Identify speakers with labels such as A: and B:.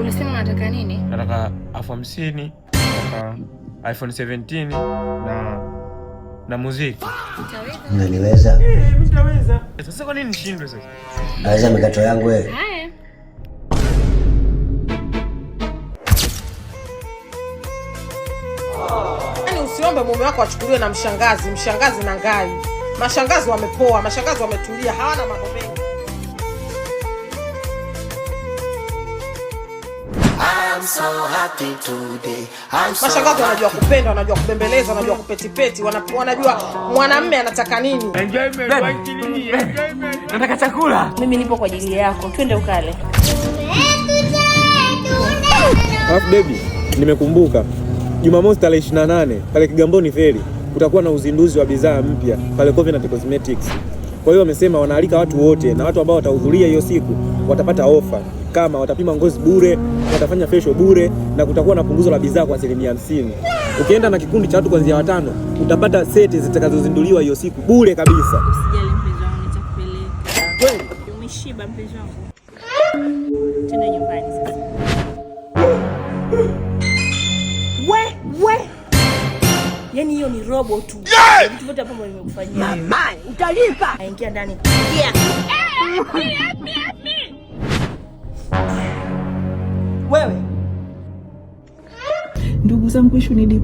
A: Ulisema unataka nini?
B: Nataka 50,000, nataka iPhone 17 na muziki.
A: Utaweza?
C: Unaniweza?
B: Eh, mimi nitaweza. Sasa kwa nini nishindwe sasa?
C: Naweza mikato yangu wewe?
A: Haya.
D: Yaani usiombe mume wako achukuliwe na mshangazi, mshangazi na ngai. Mashangazi wamepoa, mashangazi wametulia, hawana mambo mengi. Mashangazi wanajua kupenda, wanajua kubembeleza, wanajua kupetipeti, wanajua mwanamme anataka nini.
E: Nataka chakula.
F: Mimi nipo kwa ajili yako, twende ukale.
G: Alafu baby, nimekumbuka Jumamosi tarehe 28 pale Kigamboni Feri kutakuwa na uzinduzi wa bidhaa mpya pale Covenant Cosmetics. Kwa hiyo wamesema wanaalika watu wote na watu ambao watahudhuria hiyo siku watapata ofa kama watapima ngozi bure, watafanya facial bure na kutakuwa na punguzo la bidhaa kwa 50%. Ukienda na kikundi cha watu kuanzia watano utapata seti zitakazozinduliwa hiyo siku bure kabisa.
F: Usijali mpenzi wangu, nitakupeleka.
G: Kweli?
F: Umeshiba mpenzi wangu? Twende nyumbani sasa. We, we. Yaani hiyo ni robo tu. Vitu vyote hapo nimekufanyia.
E: Mama, utalipa.
F: Aingia ndani. Ingia.
E: Wewe.
H: Ndugu zangu, issue ni deep.